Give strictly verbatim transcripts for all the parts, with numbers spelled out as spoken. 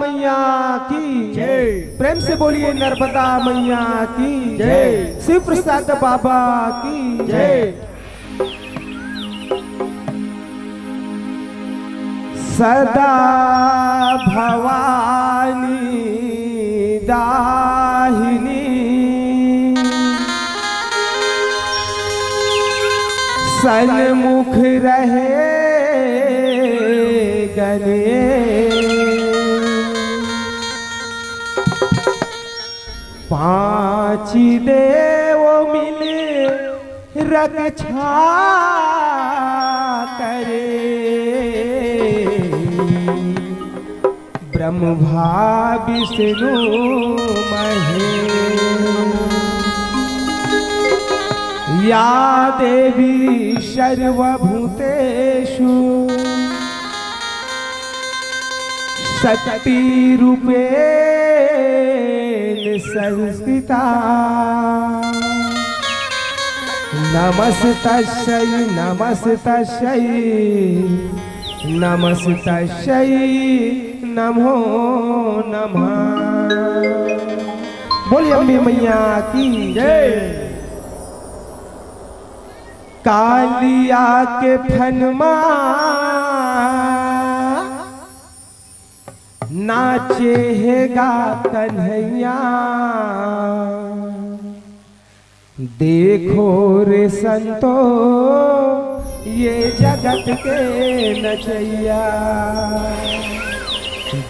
मैया की जय। प्रेम से बोलिए नर्मदा मैया की जय। शिव प्रसाद बाबा की जय। सदा भवानी दाहिनी, सन्मुख रहे गणेश। पांच देव मिल रक्षा करे, ब्रह्मा विष्णु महेश। या देवी सर्वभूतेषु शक्ति रूपेण संस्थिता। नमस्तस्यै, नमस्तस्यै, नमस्तस्यै नमो नमः। बोलिए अम्बे मैया की जय। कालिया के फन मा नाचे हे गा कन्हैया। देखो रे संतो, ये जगत के नचैया।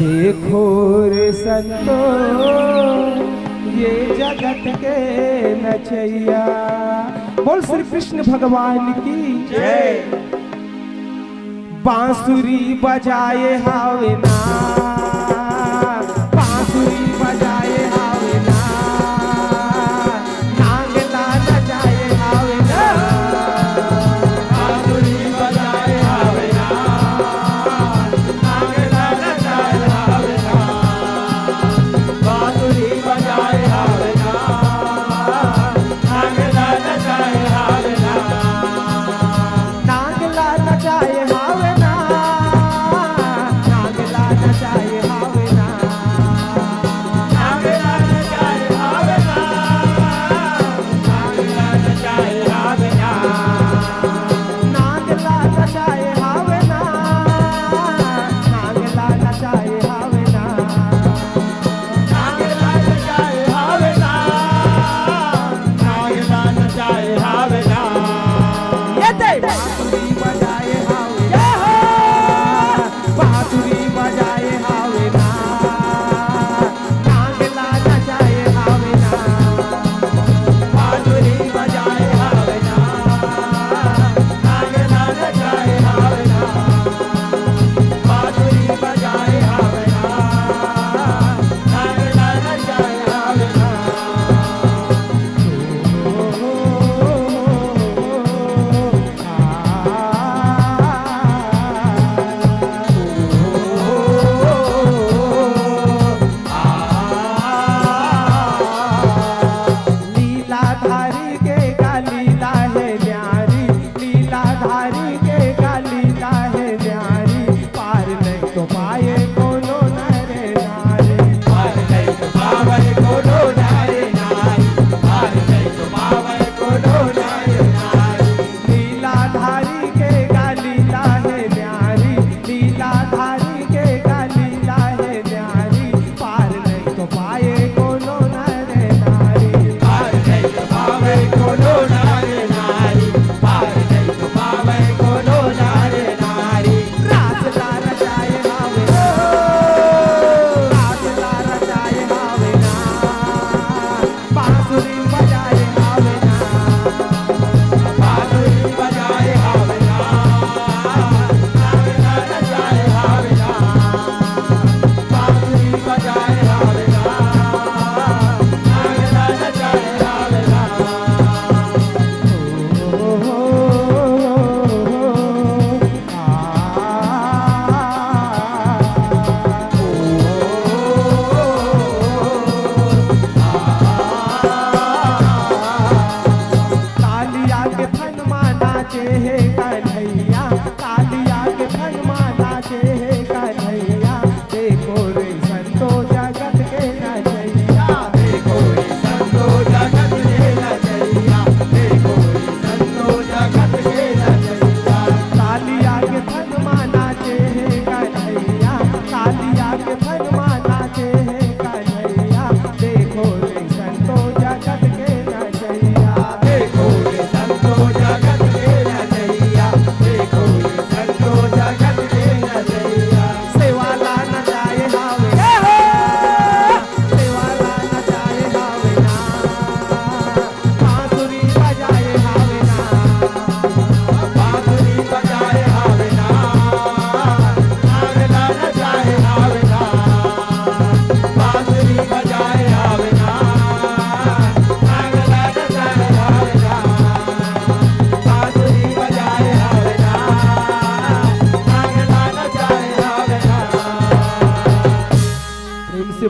देखो रे संतो, ये जगत के नचैया। बोल श्री कृष्ण भगवान की जय। बांसुरी बजाए हावे ना, बांसुरी बजाए हावे ना, नांगला नचाए हावे ना। बांसुरी बजाए हावे ना, नांगला नचाए हावे ना। बांसुरी बजाए हावे ना, नांगला नचाए हावे ना। नांगला नचाए हावे ना, नांगला नचाए हावे ना। नांगला नचाए हावे ना, नांगला नचाए हावे ना। नांगला नचाए हावे ना, नांगला नचाए हावे ना। नांगला नचाए हावे ना, नांगला नचाए हावे ना। ये दे। बांसुरी बजाए हावे ना। जय हो। बांसुरी बजाए हावे ना। नांगला नचाए हावे ना। बांसुरी बजाए हावे ना। नांगला नचाए हावे ना। बांसुरी बजाए हावे ना। लीलाधारी के का लीला हे न्यारी, लीलाधारी के का लीला हे न्यारी, पार नहीं तो पाए कोनो नर नारी। पार नहीं तो पावे कोनो नर नारी, पार नहीं तो पावे कोनो नर नारी। लीलाधारी के का लीला हे न्यारी, लीलाधारी के का लीला हे न्यारी, पार नहीं तो पाए कोनो नर नारी। पार नहीं तो पावे कोनो नर नारी, पार नहीं तो पावे कोनो नर नारी। रास ला रचाए हावे ना, रास ला रचाए हावे ना, बांसुरी बजाए हावे ना। बांसुरी बजाए हावे ना। नांगला नचाए हावे ना। बांसुरी बजाए हावे ना। नांगला नचाए हावे ना। कालिया के फन मा नाचे हे कन्हैया, कालिया के फन मा नाचे हे कन्हैया। देखो रे सन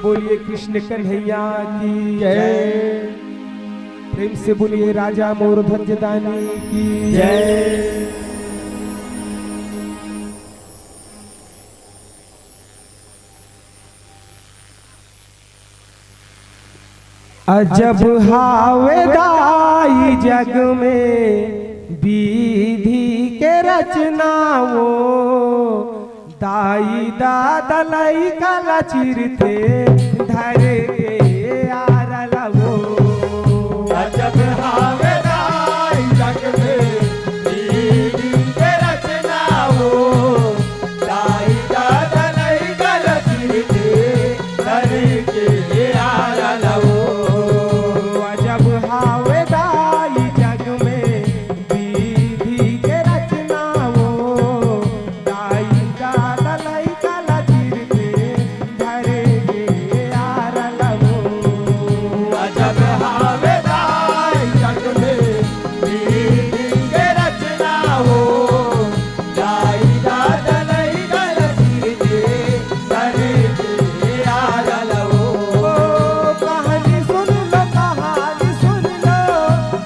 बोलिए कृष्ण कन्हैया की जय। प्रेम से बोलिए राजा मोर ध्वज दानी की जय। अजब हावे दाई जग में विधि के रचना वो, दाई दादा लइका ला चिरथे धर के आरा ला वो। अजब हावे दाई जग में विधि के रचना वो, दाई दादा लइका ला चिरथे धर के आरा ला वो। अजब हावे दाई जग में विधि के रचना वो, दाई दादा लइका ला चिरथे धर के आरा ला वो। अजब हावे दाई जग में विधि के रचना वो, दाई दादा लइका ला चिरथे धर के आरा ला वो। कहानी सुन लो, कहानी सुन लो,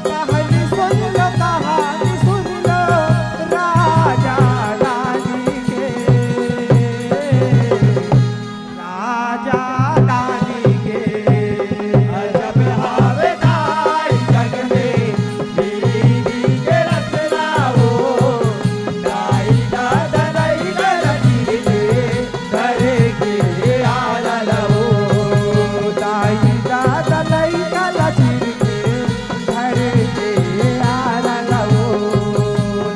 कहानी सुन लो, कहानी सुन लो, राजा रानी के, राजा रानी के। अजब हावे दाई जग में विधि के रचना वो, दाई दादा लइका ला चिरथे धर के आरा ला वो। दाई दादा लइका ला चिरथे धर के आरा ला वो।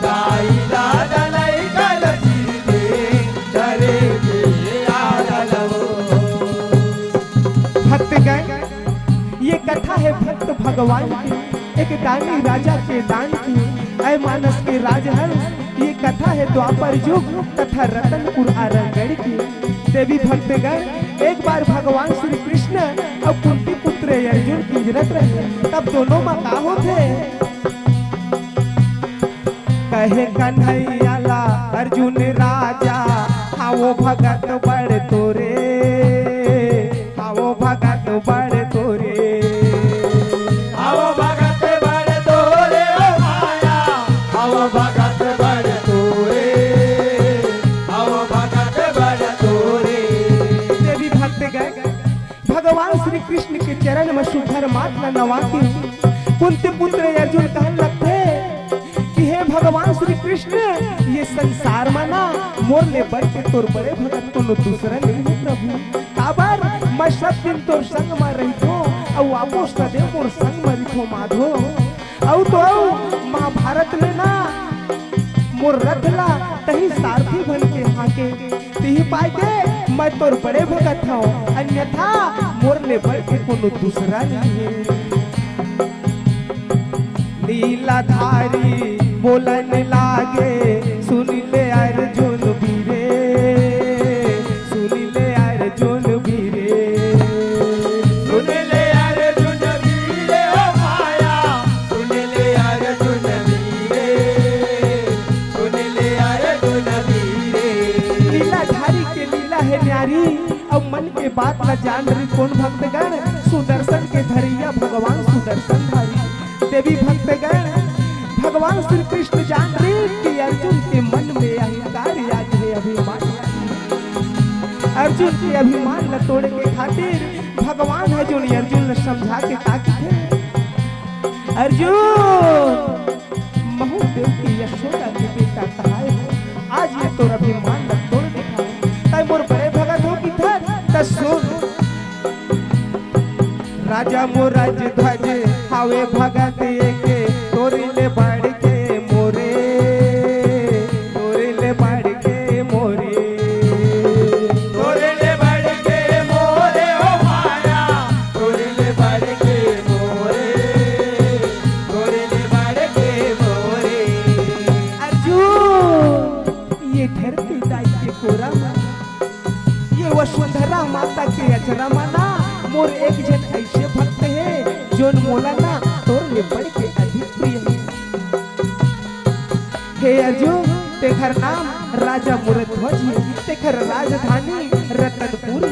दाई दादा लइका ला चिरथे धर के आरा ला वो। भक्तगण, ये कथा है भक्त भगवान की, एक दानी राजा के दान की। ऐ मानस के राजहंस, ये कथा है द्वापर युग तथा रतनपुर आरागढ़ की। देवी भक्तगण, एक बार भगवान श्री कृष्ण अउ कुंती पुत्र अर्जुन किंजरत रहे, तब दोनों मा का होथे? कहे कन्हैया ला अर्जुन राजा, हाँ वो भगत बड़ तोरे, हाँ वो भगत बड़ तोरे। हाँ वो भगत बड़ तोरे ओ माया, हाँ वो भगत बड़ तोरे, हाँ वो भगत बड़ तोरे। देवी भक्तगण, भगवान श्री कृष्ण के चरण में सुघर माथ ला नवा के कुंती पुत्र अर्जुन कहन लगथे कि हे भगवान श्री कृष्ण, ये संसार में ना मोर ले बढ़ के तोर बड़े भगत कोनो दूसरा नहीं है प्रभु। काबर मैं सब दिन तोर संग में रहिथों, अउ आपो सदैव मोर संग में रहिथों माधो। अउ तो अउ महाभारत में ना मोर रथ ला तही सारथी बन के हाँके, तिही पाय के मैं तोर बड़े भगत हँव, अन्यथा मोर ले बढ़ के कोनो दूसरा नहीं है। लीलाधारी बोलन लागे, सुन ले अर्जुन बीरे, सुन ले अर्जुन बीरे। सुन ले अर्जुन बीरे ओ माया, सुन ले अर्जुन बीरे, सुन ले अर्जुन बीरे। लीलाधारी के लीला है न्यारी, अउ मन के बात ला जान रही कोन भक्तगण, सुदर्शन के धरैया भगवान सुदर्शन धारी। देवी भक्तगण, भगवान श्री कृष्ण जान रहे कि अर्जुन के मन में अहंकार आ गे हे, अभिमान। अर्जुन के अभिमान ला तोड़े के खातिर भगवान ह जोन अर्जुन ला समझा के का कथे, अर्जुन, महूँ देवकी यशोदा के बेटा कहाय हँव, आज ये तोर अभिमान ला तोड़ देथँव। तैं मोर बड़े भगत हँव किथस, त सुन। राजा मोर राज ध्वज हावे भगत एके, तोर ले बढ़ के मोरे, तोर ले बढ़ के मोरे। तोर ले बढ़ के मोरे ओ माया, तोर ले बढ़ के मोरे, तोर ले बढ़ के मोरे। अर्जुन, ये धरती दाई के कोरा में, ये वसुंधरा माता के अचरा मा ना मोर एक झन ऐसे भक्त हे, जोन मोला ना तोर ले बढ़ के अधिक प्रिय हे। हे अर्जुन, तेखर नाम राजा मुरध्वज हे, तेखर राजधानी रतनपुर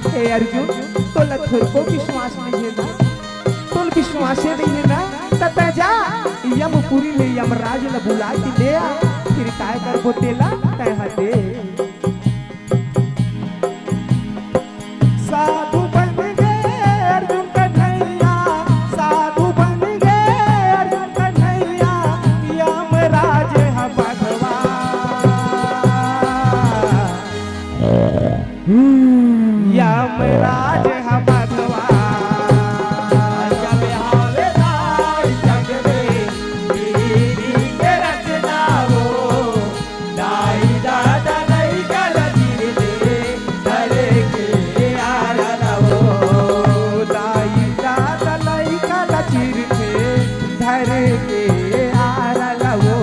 हे। ए अर्जुन, तोला थोरको विश्वास नइ हे ना? तोला विश्वासे नइ हे ना? त तैं जा, यमपुरी ले यमराज ल बुला के ले आ, फिर काय करबो तेला तैं हा दे। साधु बन गे अर्जुन कन्हैया, साधु बन गे अर्जुन कन्हैया, यमराज ह बघवा। यमराज ह बघवा। जब आवे दाई जग में, विधि के रचना हो। दाई दादा लइका ल चीर के धरे के आरा लवो। दाई दादा लइका ल चीर के धरे के आरा लवो।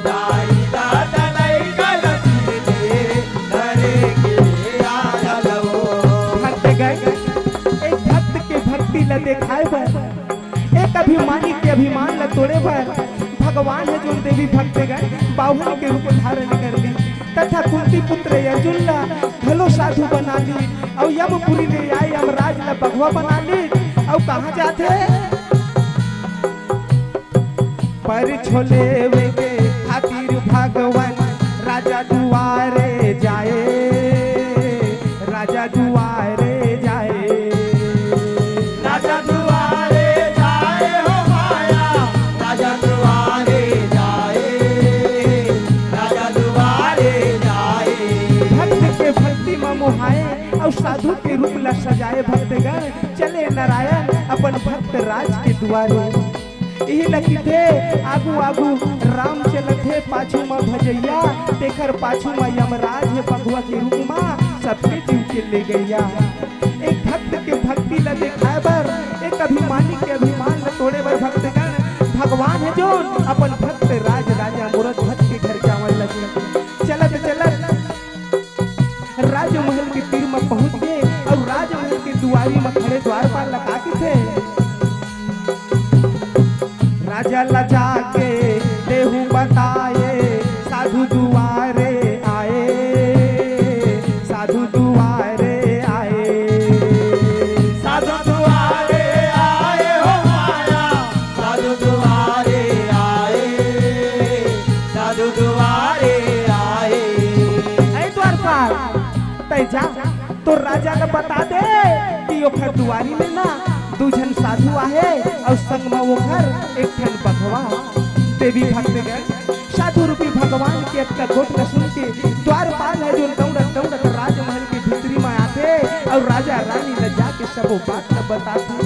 दाई दादा लइका ल चीर के धरे के आरा लवो। भक्तगण, एक भक्त के भक्ति ल देखाए बर, एक अभिमानी के अभिमान ल तोड़े बर भगवान ह जोन देवी भक्तगण बाहुन के रूप धारण कर ली तथा कुंती पुत्र अर्जुन ल घलो साधु बना ली अउ यमपुरी ले आए यमराज ल बघवा बना ली अउ कहाँ जाथे? परीक्षो लेवे के खातिर भगवान राजा दुआरे जाए, राजा दुआरे जाए। राजा दुआरे जाए हो माया, राजा दुआरे जाए, राजा दुआरे जाए। भक्त के भक्ति म मोहाए अउ साधु के रूप ल सजाए भक्तगण चले नारायण अपन भक्त राज के दुआरे। इही ल किथे, आगू आगू राम चलत हे, पाछू म भजैया, तेखर पाछू म यमराज हे बघवा के रूप म सबके जीव के ले गैया। एक भक्त के भक्ति ल देखाए बर, एक अभिमानी के अभिमान ल तोड़े बर भक्तगण, भगवान हे जोन अपन भक्त राज राजा मूरत भक्त के घर जावन लगे। चलत चलत राजमहल के तीर म पहुंच गे अउ राजमहल के दुआरी म खड़े द्वारपाल ल का किथे? राजा ल जाके देहू बताए, साधु दुआरे आए, साधु दुआरे आए। साधु दुआरे आए हो माया, साधु दुआरे आए, साधु दुआरे आए। ऐ द्वारपाल, तै जा, तो राजा ल बता दे कि ओखर दुआरी में ना दू झन साधु आहे अउ संग म ओखर एक ठन बघवा। देवी भक्तगण, साधु रूपी भगवान के अतका गोठ ल सुन के द्वारपाल ह जोन दौड़त दौड़त राजमहल के भीतरी म आथे अउ राजा रानी ल जाके सबो बात ल बताथे।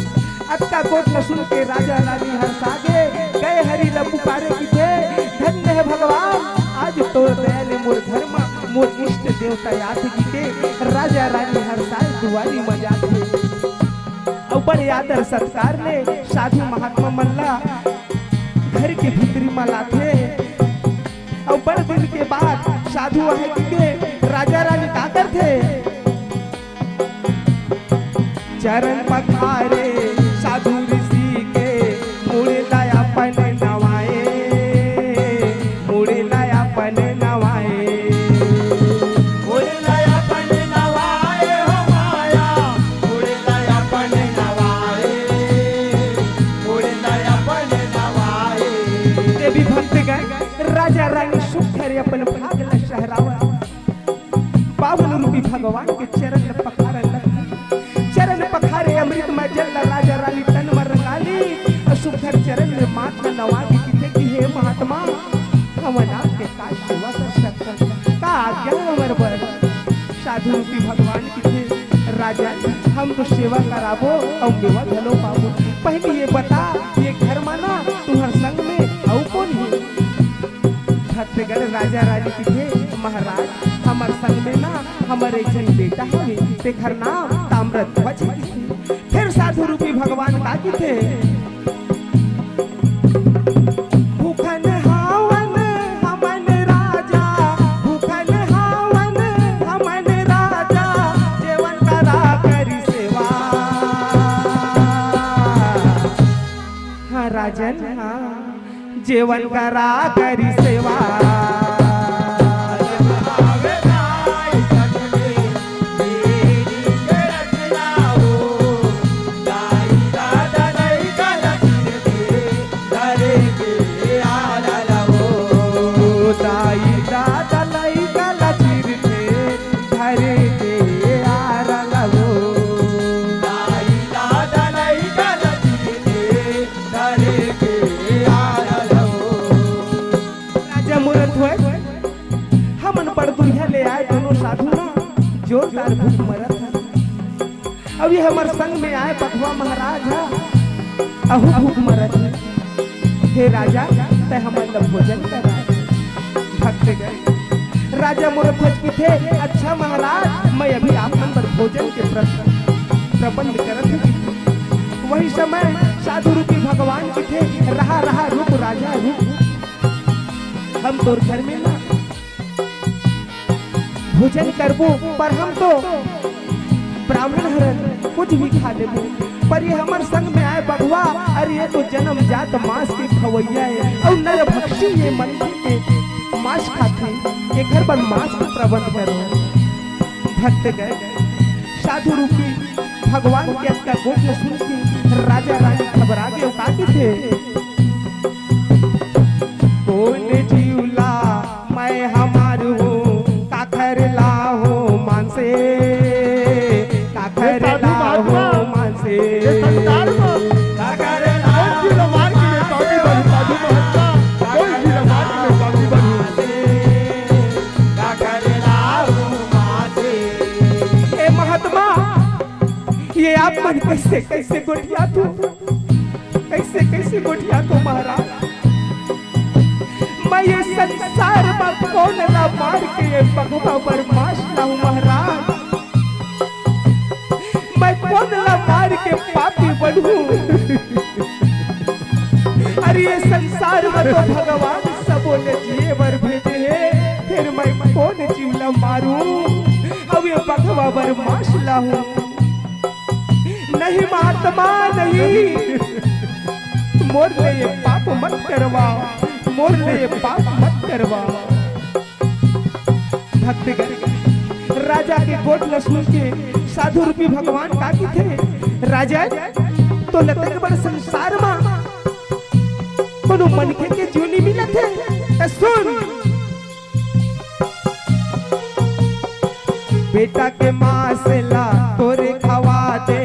अतका गोठ ल सुन के राजा रानी हरसा गे, गए हरि ल पुकारे किथे, धन्य हे भगवान, आज तोर दया ले मोर घर म मोर इष्ट देवता आथे किथे राजा रानी हरसाए दुआरी म जाथे। अउ बड़े आदर सत्कार ले साधु महात्मा मन ला घर के भीतरी म लाथे। अउ बड़ दिन के बाद साधु आहे किथे राजा रानी का करथे? चरण पखारे साधु ऋषि के, मुड़ ला अपन नवाए, मुड़ ला अपन नवाए। मुड़ ला अपन नवाए हो माया, मुड़ ला अपन नवाए, मुड़ ला अपन नवाए। देवी भक्तगण, राजा रानी सुख धरे अपन भाग ल सहरावत बावन रूपी भगवान के चरण ल पखारन लगथे। चरण पखारे अमृतमय जल ल राजा रानी तन म रंगा ली अउ सुघर चरण में माथ ल नवा के किथे कि हे महात्मा, हमन आपके का सेवा कर सकथन? का आज्ञा हे हमर बर? साधु रूपी भगवान किथे, राजा, हम तो सेवा कराबो अउ मेवा घलो पाबो। पहिली ये बता, ये घर म ना तुंहर संग में अउ कोन हे? भक्तगण, राजा रानी किथे, महाराज, हमर संग में ना हमर एक झन बेटा हवे, तेखर नाम ताम्रध्वज हे। फिर साधु रूपी भगवान का किथे? भूखन हावन हमन राजा, भूखन हावन हमन राजा, जेवन करा करी सेवा। हाँ राजन, हाँ। जेवन करा करी सेवा। जोरदार भूख मरत हे। अभी हमर संग में आए बघवा महाराज ह, अहू भूख मरत हे। हे राजा, तैं हमन ला भोजन करा। भक्तगण, राजा मुरध्वज कहिथे, "अच्छा महाराज, मैं अभी आप मन बर भोजन के प्र-, प्रबंध करत हूँ।" वही समय साधु रूपी भगवान कहिथे, "रहा, रहा, रुक राजा, रुक। हम तोर घर में ना भोजन करबो, पर हम तो ब्राह्मण हरन, कुछ भी खा लेबो, पर ये हमर संग में आए बघवा, अरे ये तो जन्मजात मांस के खवैया हे, अउ नरभक्षी ये मनखे के मांस खाथे, एकर बर मांस के प्रबंध करो।" भक्तगण, साधु रूपी भगवान के अतका गोठ ल सुन के राजा रानी घबरा गे, का कहिथे? "कोन जीव ला मैं हमार हूँ, काखर ला हो मानसे, काखर ला हो मानसे।" ये संसार में कोन जीव ला मार के मैं पापी बनहूँ, साधु महात्मा, कोन जीव ला मार के मैं पापी बनहूँ। हे महात्मा, ये आप मन कैसे, कैसे गोठियाथो? कैसे, कैसे गोठियाथो महाराज? मैं ये संसार में कोन ला मार के ये बघवा बर मांस लाऊं महाराज? मैं कोन ला मार के पापी बनहूँ? अरे ये संसार में तो भगवान सबो ला जिए बर भेजे हे, फिर मैं कोन जीव ला मारूं? अब ये बघवा बर मांस लाऊं? नहीं महात्मा, नहीं, मोर ले ये पाप मत करवा, मोर ले ये पाप मत करवा। भक्तगण, राजा के गोठ ल सुन के साधु रूपी भगवान का कहिथे, "राजन, तोला तक बड़ संसार म कोनो मनखे के जीव नइ मिलत हे, त सुन।" बेटा के मांस ला तोरे खवा दे,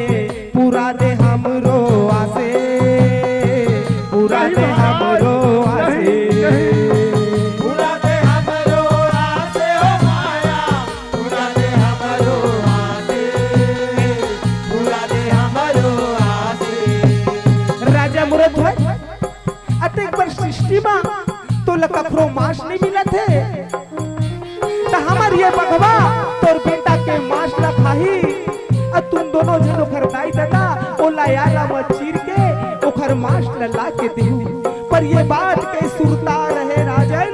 पूरा दे हमरो आसे, पूरा दे हमरो आसे। पूरा दे हमरो आसे हो माया, पूरा दे हमरो आसे, पूरा दे हमरो आसे। राजा मुरत भाई, अतेक बड़ सृष्टि म तोला कखरो मांस नइ मिलत हे, त हमर ये बघवा तोर बेटा के मांस ला खाही। अउ तुम दोनों झन ओखर दाई ददा ओला यारा म चीर के ओखर मांस ला ला के देहू। पर ये बात के सुरता रहे राजन,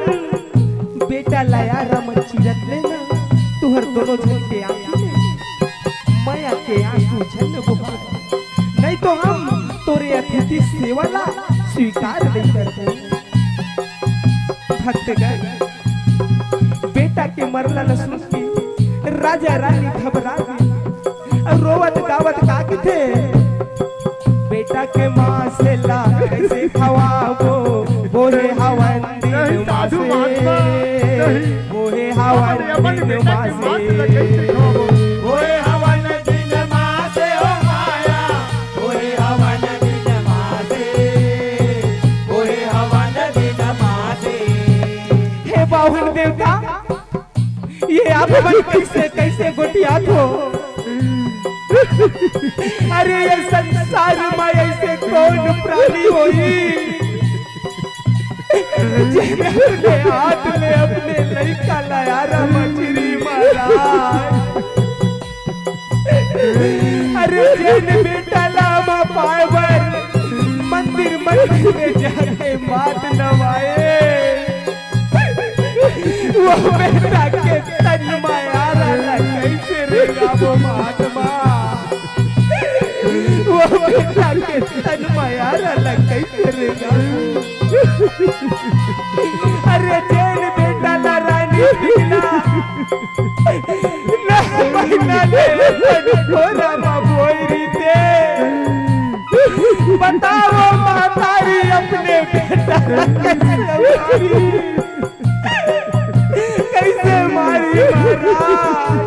बेटा ला यारा म चीरत ले ना तुहर दोनों झन के आंखी ले मया के आंसू झन बोहा, नहीं तो हम तोरे अतिथि सेवा ला स्वीकार नइ करबो। भक्तगण, बेटा के मरला ल सुन के राजा रानी घबरा गे अउ रोवत गावत का कथे, बेटा के मांस ला कैसे खवाबो, बोहे हवन दिन नहीं, साधु मासे। महात्मा, नहीं। बोहे हवन हमारे अपन दिन बेटा के मांस ला मासे। कैसे खवाबो? बोहे हवन दिन मासे हो माया, बोहे हवन दिन मासे, बोहे हवन दिन मासे। हे बाहुन देवता, ये आप मन कैसे, कैसे गोठियाथो? अरे, ये संसार म ऐसे कौन प्राणी होही, जेन अपने हाथ ले अपने लइका ला यारा म चीरही महाराज? अरे, जेन बेटा ला हम पाए बर मंदिर, मंदिर में जाके माथ नवाए, वो बेटा के तन म यारा ला कैसे रेंगाबो महात्मा? वो बेटा के तन म यारा ला कैसे रेंगाबो? अरे जेन बेटा ला रानी बिना नौ महीना ले अपन कोरा म बोई रहिथे, बताओ महतारी अपने बेटा ला कैसे मारी? कैसे मारी महाराज?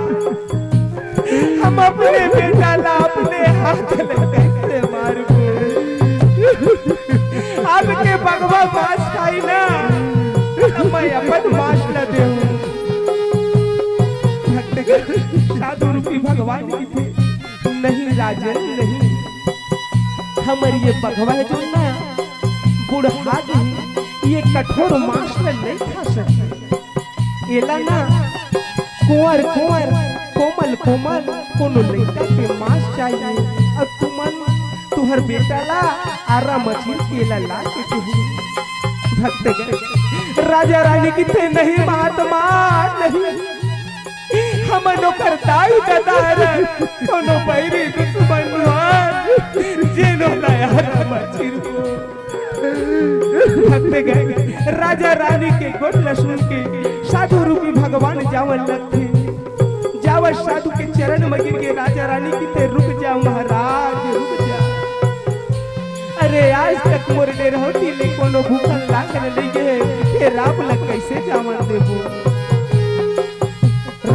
हम अपने बेटा ला अपने हाथ ले कैसे मारबो? आपके बघवा मांस खाही ना, त मैं अपन मांस ला देहूं। भक्तगण, साधु भगवान कहिथे, "नहीं राजन, नहीं, हमर ये बघवा हे जो ना, बुढ़ा गे हे, ये कठोर मांस ल नहीं खा सकय। एला ना कुंवर कुंवर, कोमल कोमल कोनो लइका के मांस चाहिए। अब तुमन तुहर बेटा ला आरा मछली के ला ला के देही।" भक्तगण, राजा रानी कहिथे, "नहीं महात्मा, नहीं, हमन ओकर दाई ददा हरन, कोनो बैरी दुश्मन नोहन, जेन ओला आरा मछली।" भक्तगण, राजा रानी के गोठ ल सुन के साधु रूपी भगवान जावन लगथे। जावत साधु के चरण म गिर के राजा रानी कहिथे, "रुक जा महाराज, रुक जा। अरे, आज तक मोर डेरहौती ले कोनो भूखल लांगन नइ गे हे, फेर आप ल कइसे जावन देबो?"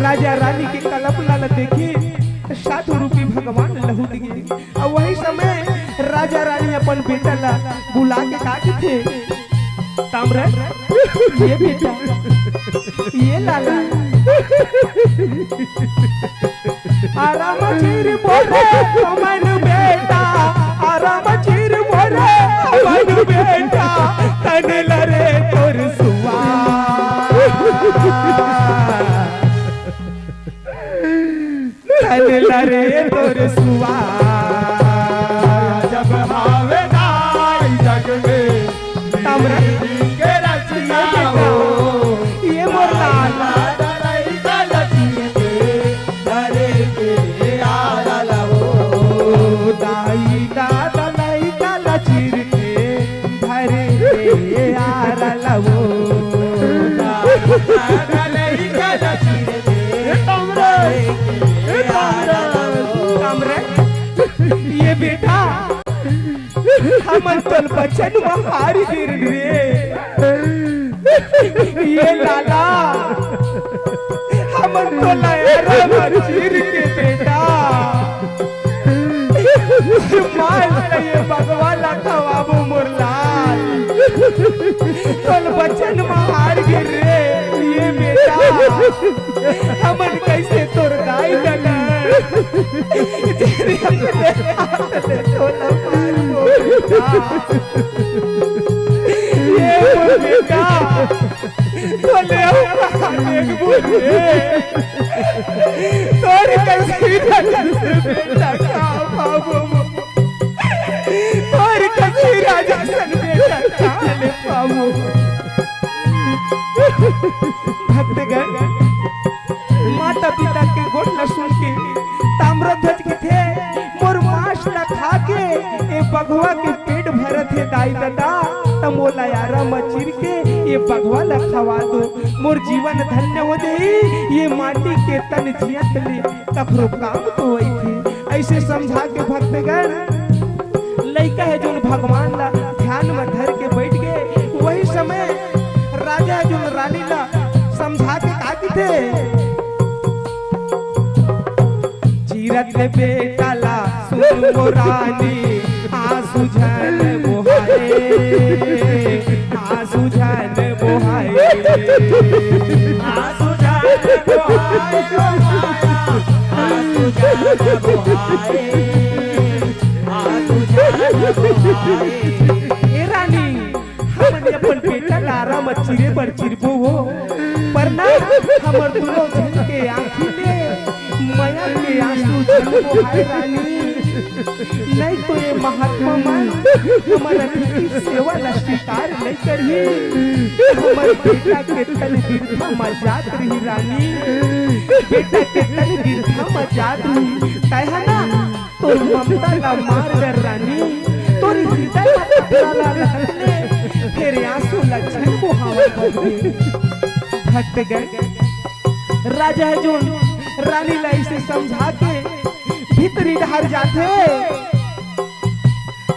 राजा रानी के कल्पना ल देखी, साधु रूपी भगवान लहुट गे। अउ वही समय राजा रानी अपन बेटा ल बुला के का कहिथे, "तामरन, ये बेटा, ये लाला, आरा मछली मोरे कोमल बेटा, आरा मछली मोरे कोमल बेटा, तन लरे तोर सुवा।" तन लरे तोर सुवा। जब हावे दाई जग में तामरन। के रचना हो। ये मोर लाल। दादा लइका ल चीर के धरे के आरा ल हो। दाई दादा लइका ल चीर के धरे के आरा ल हो। दादा लइका ल चीर के ए तामरन। तामरन, ये बेटा, हमन तोर बचन म हार गेन रे। ये लाला, हमन तोला आरा म चीर के बेटा, मांस ल ये बघवा ल खवाबो मोर लाल। तोर बचन म हार गेन रे, ये बेटा। हमन कइसे तोर दाई ददा, जेन अपने हाथ ले तोला मारबो बेटा। ये मोर बेटा, तोले अउ कहाँ देखबो रे? तोर कइसे बेटा का पाबो? तोर कइसे राजा सन बेटा का ले पाबो? भक्तगण, माता पिता के गोठ ल सुन के ताम्रध्वज कथे, "मोर मांस ल खा के ए बघवा के पेट भरत हे दाई ददा, त मोला आरा म चीर के ए बघवा ल खवा दो, मोर जीवन धन्य हो जाही, ये माटी के तन जियत ले कखरो काम तो अइथे।" अइसे समझा के भक्तगण लइका हे जोन भगवान ला ध्यान म धर के बइठ गे। वही समय राजा हे जोन रानी ला समझा के का कथे, "चीरत बेटा ला सुन गो रानी, आंसू झन बोहाए, आंसू झन बोहाए, आंसू झन बोहाए, ओ माया, आंसू झन बोहाए।" ए रानी, हमन अपन बेटा ला आरा म चीरे बर चिरबो हो, पर ना, हमर दूनों झन के आँखी ले मया के आंसू झन बोहाए रानी। नहीं तो ये महात्मा मन हमर अतिथि सेवा ला स्वीकार नहीं करही। हमर बेटा के तन बिरथा म जात रही रानी, बेटा के तन बिरथा म जात रही। तैं ह ना तोर ममता ला मार डर रानी, तोर हृदय ला टकरा ला लगत ले, फेर आंसू ला झन बोहावत बन गे। भक्तगण, राजा हे जोन रानी ला अइसे समझा के भीतरी डहर जाथे,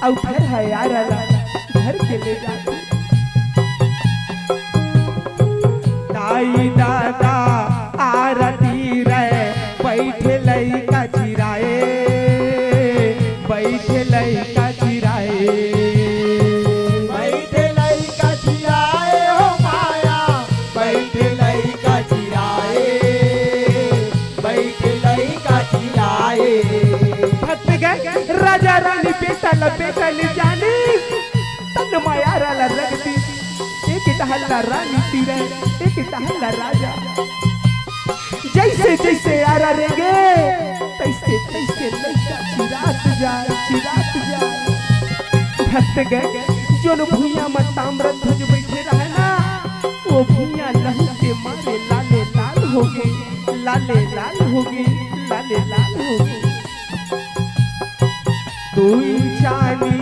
अउ फेर ह आरा ला धर के ले जाथे। दाई दादा आरती रे, बइठे लइका चिराए, बइठे लइका चिराए। बइठे लइका चिराए हो माया, बइठे लइका चिराए, बइठे लइका चिराए। राजा रानी बेटा ला बेटा नइ जानिस, तन मा आरा ला रख दिस। एक डहर ला रानी तीर, एक डहर ला राजा। जइसे जइसे आरा रेंगे, तइसे तइसे लइका चिरात जाय, चिरात जाय। भक्तगण, जोन भुइयां म ताम्रध्वज बइठे रहय ना, ओ भुइयां लहू के मारे लाले लाल होगे, लाले लाल होगे, लाले लाल होगे। दुई चानी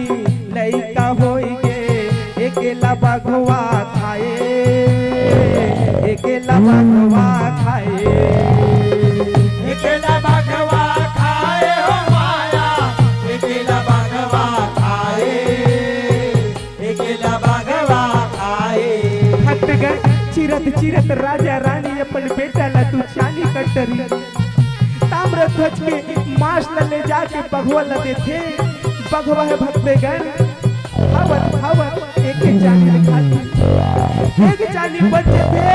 लइका होइगे, एकेला बघवा खाए, एकेला बघवा खाए। एकेला बघवा खाए हो माया, एकेला बघवा खाए, एकेला बघवा खाए। भक्तगण, चिरत चिरत राजा रानी अपन बेटा ला दू चानी कटरी ताम्रध्वज के मांस ल ले जाके बघवा ल देथे। बघवा हे भक्तगण, खावत खावत एक चानी ल खाथे, एक चानी बच जथे।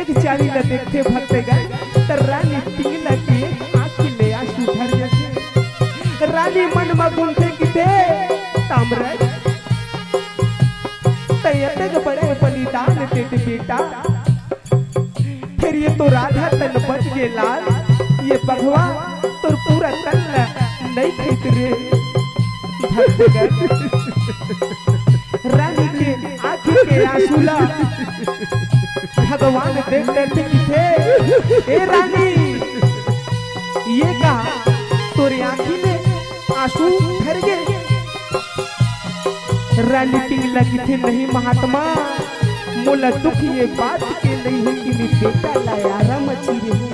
एक चानी ल देखथे भक्तगण, त रानी पिंगला के आंखी ले आंसू झर जथे। रानी मन म गुनथे किथे, ताम्रध्वज, तैं अतेक बड़े बलिदान देते बेटा, फेर ये तो आधा तन बच गे लाल, ये बघवा तोर पूरा तन ल नइ खइत रे। भक्तगण, रानी के आंखी के आंसू ला भगवान देख डरथे किथे, ए रानी, ये का तोरे आंखी ले आंसू झर गे? रानी पिंगला किथे, नहीं महात्मा, मोला दुख ये बात के नहीं हे कि मैं बेटा ला आरा म चिरे हूँ।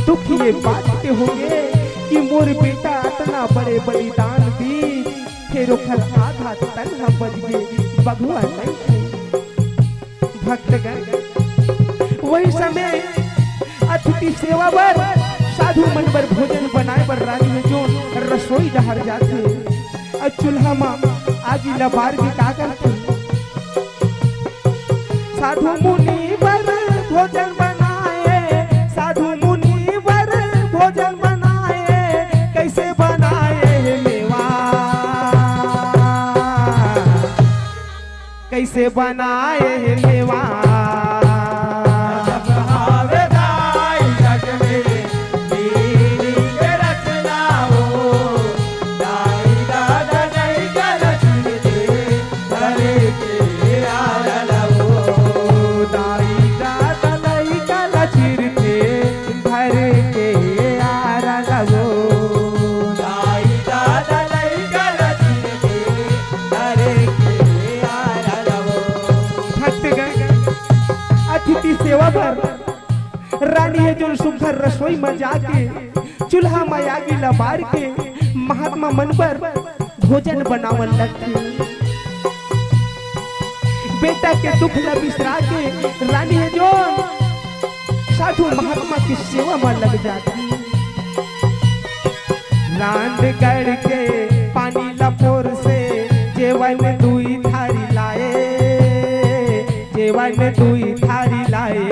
दुख ये बात के होगे कि मोर बेटा अतना बड़े बलिदान दीस, फेर ओखर आधा तन ह बच गे, बघवा नइ खाई। भक्तगण, वही समय अतिथि सेवा बर, साधु मन बर भोजन बनाए बर रानी हे जोन रसोई डहर जाथे। अउ चूल्हा म आगी ल बार के का करथे? साधु मुनि बर भोजन बनाए, साधु मुनि बर भोजन बनाए, कइसे बनाए हे मेवा, कइसे बनाए हे मेवा। भक्तगण, अतिथि सेवा बर रानी हे जोन सुघर रसोई म जाके चूल्हा म आगी ल बार के महात्मा मन बर भोजन बनावन लगथे। बेटा के दुख ल बिसरा के रानी हे जोन साधु महात्मा के सेवा म लग जाथे। रांध गढ़ के पानी ल पोरसे, जेवन दुई थारी लाए, जेवन दुई थारी लाए।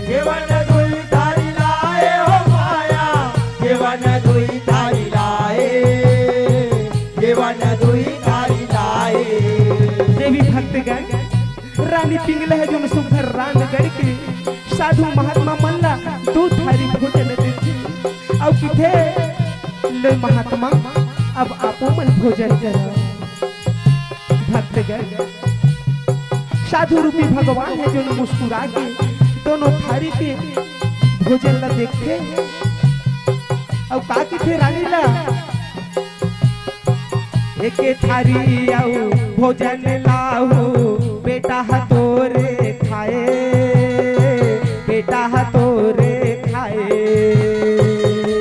जेवन दुई थारी लाए हो माया, जेवन दुई थारी लाए, जेवन दुई थारी लाए। देवी भक्तगण, रानी पिंगला हे जोन सुघर रांध गढ़ के साधु महात्मा मन ला दू थारी भोजन देथे। अउ किथे, ले महात्मा, अब आपो मन भोजन करो। भक्तगण, साधु रूपी भगवान हे जोन मुस्कुरा के दोनों थारी के भोजन ला देखथे। अउ का किथे रानी ला? एके थारी अउ भोजन लाहू, बेटा ह तोरे खाए, बेटा ह तोरे खाए।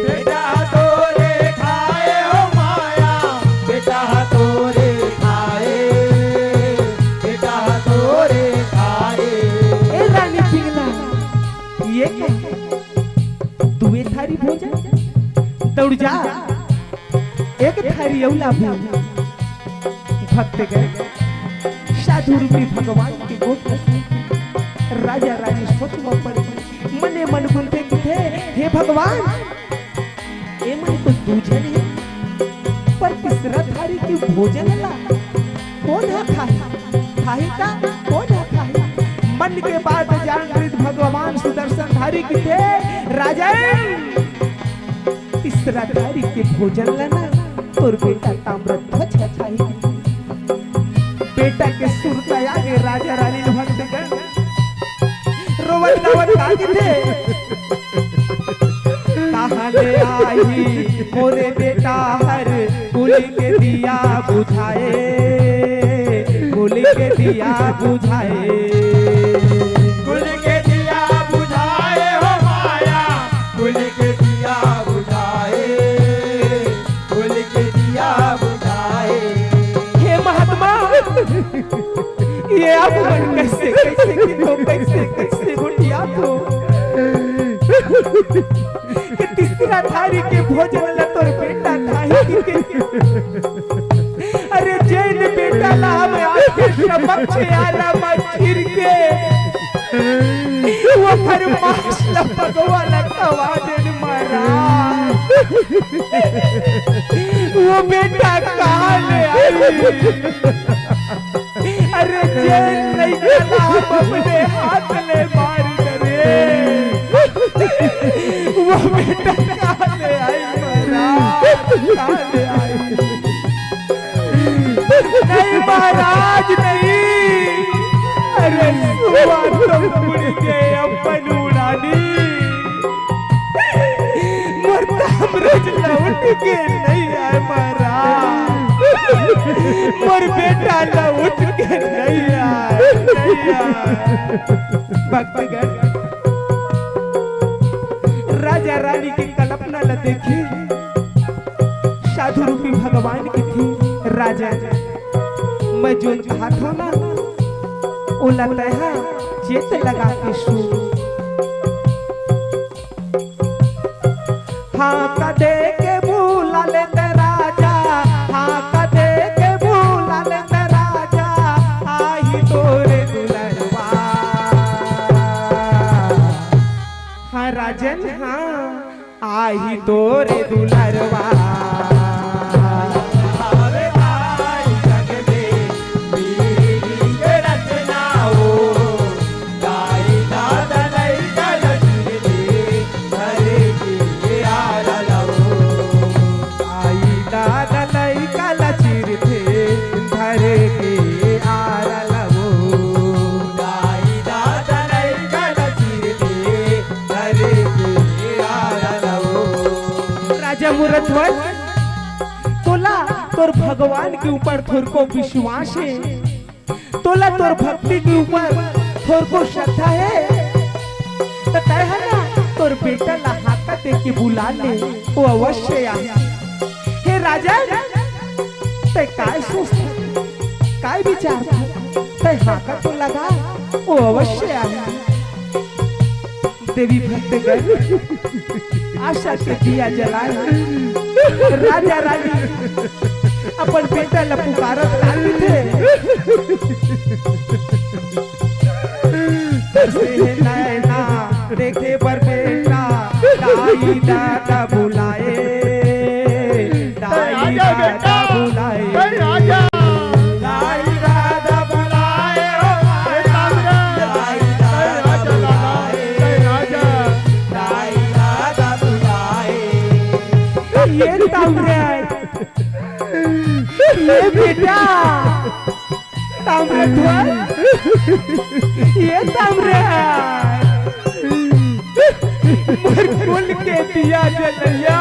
बेटा ह तोरे खाए हो माया, बेटा ह तोरे खाए, बेटा ह तोरे खाए। ए रानी पिंगला, ये का? दुए थारी भोजन? दौड़ जा, एक थारी अउ लाबू। भक्तगण, साधु रूपी भगवान के गोठ ल सुन के राजा रानी सोच म पड़ गे। मने मन गुनथे किथे, हे भगवान, ए मन तो दू झन हे, पर तीसरा थारी के भोजन ला कोन ह खाही? खाही त कोन ह खाही? मन के बात जान वृद्ध भगवान सुदर्शन धारी कथे, राजन, तीसरा थारी के भोजन ला ना तोर बेटा ताम्रध्वज ह खाही। बेटा के सुरता आगे राजा रानी ल भक्तगण रोवत गावत का कथे? कहाँ ले आही मोरे बेटा हर कुल के दिया बुझाए, कुल के दिया बुझाए। कुल के दिया बुझाए हो माया, कुल के दिया बुझाए, कुल के दिया बुझाए। हे महात्मा, ये आप मन कैसे, कैसे कि तो कैसे, कैसे गोठियाथो कि तीसरा थारी के भोजन ला तोर बेटा खाही कि के? अरे जेन बेटा ला हम आपके समक्ष आरा मा चीर के वो फरमाश ला पगवा ला खवा देन महाराज। वो बेटा कहाँ ले आई? अरे जेन लइका ला हम अपने हाथ ले मार डरे, वो बेटा कहाँ ले आई महाराज? कहाँ ले आई? नहीं महाराज, नहीं। अरे सुआ तो उड़ गे अपन उड़ानी, मोर ताम्रध्वज लौट के नहीं आए महाराज, मोर बेटा लौट के नहीं आए, नहीं आए। भक्तगण, राजा रानी के कल्पना ला देखे, साधु रूपी भगवान कथे, राजा, मैं जोन कहाथों ना, ओला तैहा चेत लगा के सुन। हाँ कदे के बुला लेते राजा, हाँ कदे के बुला लेते राजा, आही तोरे दुलरवा। हाँ राजन, हाँ। आही तोरे दुलरवा। आवे भाई जग में वीर के रचना हो, दाई दादा लइका लचीर दे, धरे के आरा लवो। दाई दादा लइका लचीर दे, धरे के आरा लवो। दाई दादा लइका लचीर दे, राजा मुरत भर, तोला तोर भगवान के ऊपर थोरको विश्वास हे, तोला तोर भक्ति के ऊपर थोरको श्रद्धा हे, त तैं ह ना तोर बेटा ला हाका दे के बुला ले, वो अवश्य आही। हे राजा, तैं काय सोचत, काय विचार, तैं हाका तो लगा, वो अवश्य आही। देवी भक्तगण आशा के दिया जलाए, राजा रानी अपन बेटा ला पुकारत का कथे। तरसे हे नैना देखे बर बेटा, दाई दादा बुलाए, दाई दादा बुलाए। दाई दादा बुलाए हो, दाई दादा बुलाए। दाई दादा बुलाए। ये ताम्रध्वज, ये बेटा, ताम्रध्वज, ये ताम्रध्वज, मोर कुल के दिया जलैया,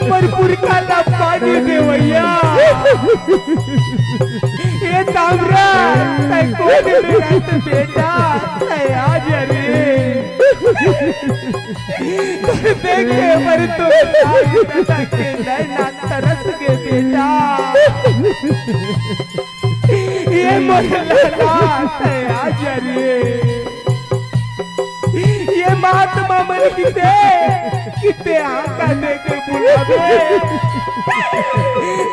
मोर पुरखा ला पानी देवैया। ये ताम्रध्वज, तैं कोन मेर हस बेटा, तैं आ जा रे। तोर देखे बर तो दाई दादा के नैना तरस गे बेटा। ये मोर लाला, तैं आ जा रे। ये महात्मा मन कथे, कथे हाका दे के बुलाबे,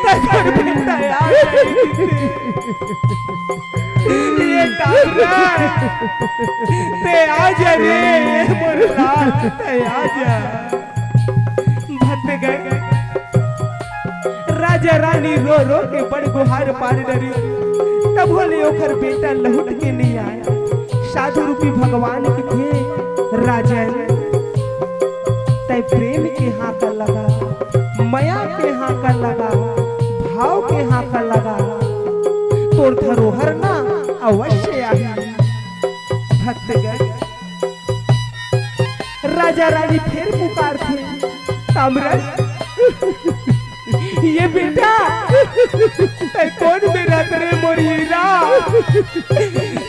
त तोर बेटा आ जाही कथे। ये तारा, तैं आ जा रे, ये मोर लाल, तैं आ जा। राजा रानी रो रो के बड़ गुहार पार डरी, तब ले ओकर बेटा लहुट के नहीं आय। साधु रूपी भगवान कथे, राजन, तै प्रेम के हाका लगा, मया के हाका लगा, भाव के हाका लगा, तोर धरोहर ना अवश्य आही। भक्तगण, राजा रानी फेर पुकारथे, तामरन, ये बेटा, तै कोन बेरा रे मोर हीरा?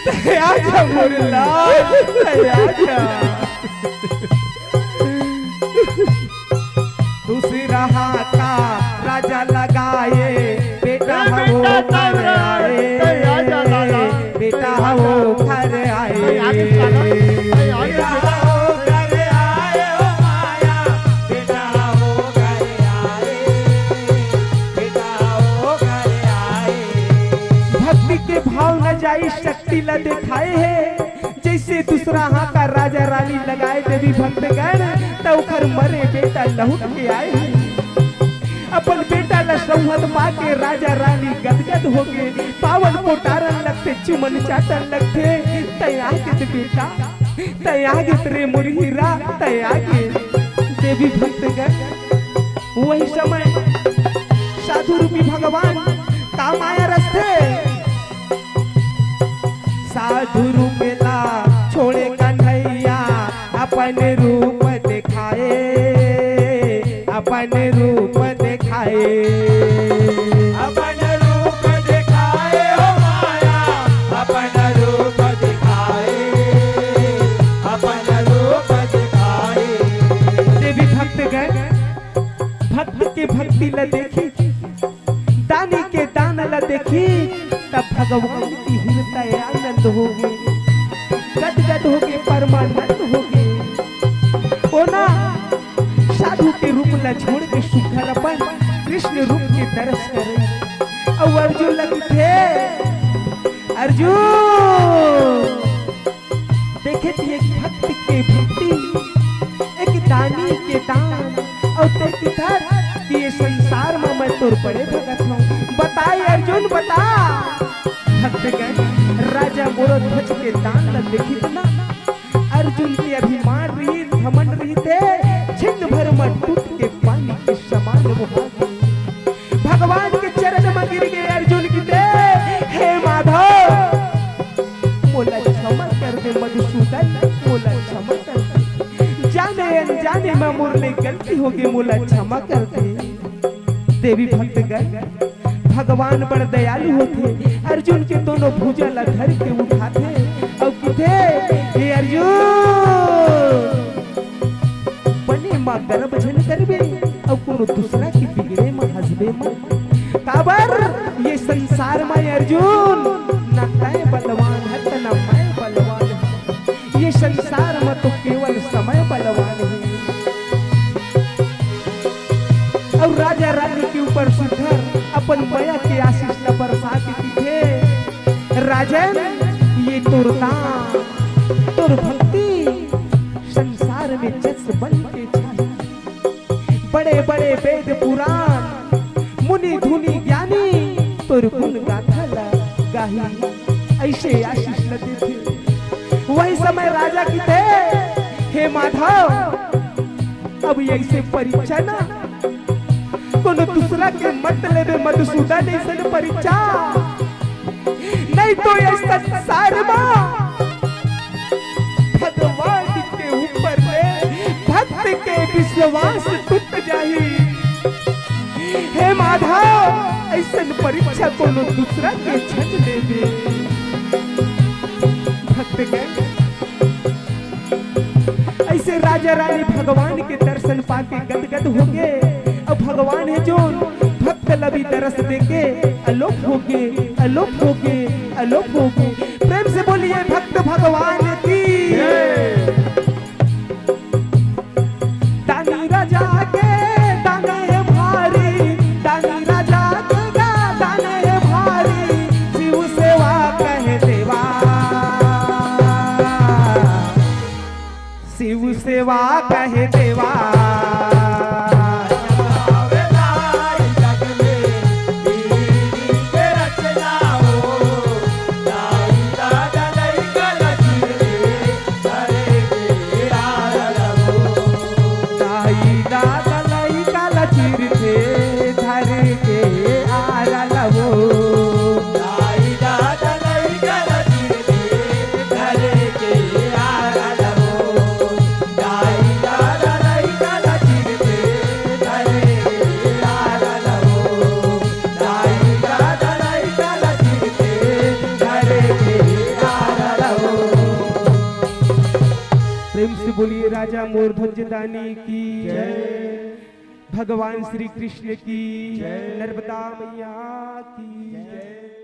तै आजा मोर लाल, तै आजा। दूसरा हाका राजा लगाए, बेटा ए हो बेटा घर तारा, आए, ए आजा लाला, बेटा ए हो आजा। घर आए। ए आगे साला, ए आगे बेटा बेटा। हो घर आए, ओ माया, बेटा हो घर आए, बेटा हो घर आए। भक्ति के भाव न जाई, शक्ति ला दिखाए हे। जैसे दूसरा हाका राजा रानी लगाए देवी भक्तगण, त ओकर मरे बेटा लहुट के आए हे। अपन बेटा ला सौहत पाके राजा रानी गदगद होके पावन पोटारन लगथे, चुमन चाटन लगथे। तै आगे त बेटा, तै आगे त रे मोर हीरा, तै आगे। देवी भक्तगण, वही समय साधु रूपी भगवान काम आया रस्ते। साधु रूप ला छोड़े कन्हैया, अपन रूप दिखाए, अपन रूप दिखाए। अपन रूप दिखाए हो माया, अपन रूप दिखाए, अपन रूप दिखाए। देवी भक्तगण, भक्त के भक्ति ला देखी, दानी के दान ला देखी, तब भगवान की हृदय आनंद होगे, गदगद होगे, परमानंद होगे। ओना साधु के रूप ला छोड़ के सुघर अपन कृष्ण रूप के दरस करे। अउ अर्जुन ला कथे, अर्जुन, देखे थी एक भक्त के भक्ति, एक दानी के दान, अउ तै किथस कि ये संसार म मैं तोर बड़े भगत हूँ। बताए अर्जुन, बता। भक्तगण, राजा मोर ध्वज के दान ला देखिस ना, अर्जुन के अभिमान रहिस, घमंड रहिस, छिन भर म टूट के पानी के समान वो हो गे। भगवान के चरण म गिर गे अर्जुन, कथे, हे माधव, मोला क्षमा कर दे मधुसूदन, मोला क्षमा कर दे। जाने अनजाने म मोर ले गलती होगे, मोला क्षमा कर दे। देवी भक्तगण, भगवान बड़ दयालु होथे। अर्जुन के दोनों भुजा ला धर के उठाथे अउ कथे, हे अर्जुन, बने म गर्व झन करबे अउ कोनो दूसरा के बिगड़े म हंसबे मत। काबर ये संसार म अर्जुन, न तै बलवान हस, न मैं बलवान हूँ। ये संसार म तो केवल समय बलवान हे। अउ राजा रानी के ऊपर सुघर अपन मया के आशीष ला बरसा के कथे, राजन, ये तोर दान, तोर भक्ति संसार में जस बन के छाई। बड़े बड़े वेद पुराण, मुनि धुनि ज्ञानी तोर गुण गाथा ला गाही। अइसे आशीष ल देथे। वही समय राजा कथे, हे माधव, अब अइसे परीक्षा ना, कोनो दूसरा के मत लेबे मधुसूदन, अइसन परीक्षा। नहीं तो ये संसार मा भगवान के ऊपर में भक्त के विश्वास टूट जाही। हे माधव, अइसन परीक्षा कोनो दूसरा के झन लेबे। भक्त के अइसे राजा रानी भगवान के दर्शन पाके गदगद होगे। अब भगवान हे जोन भक्त ल भी दरस देके अलोप होगे, अलोप होगे, अलोप होगे। प्रेम से बोलिए भक्त भगवान की। दानी राजा के दान हे भारी, दानी राजा के गा दान हे भारी, शिव सेवा कहे देवा। शिव सेवा कहे देवा। बोलिए राजा मोर ध्वजदानी की जय। भगवान श्री कृष्ण की जय। नर्मदा मैया की जय।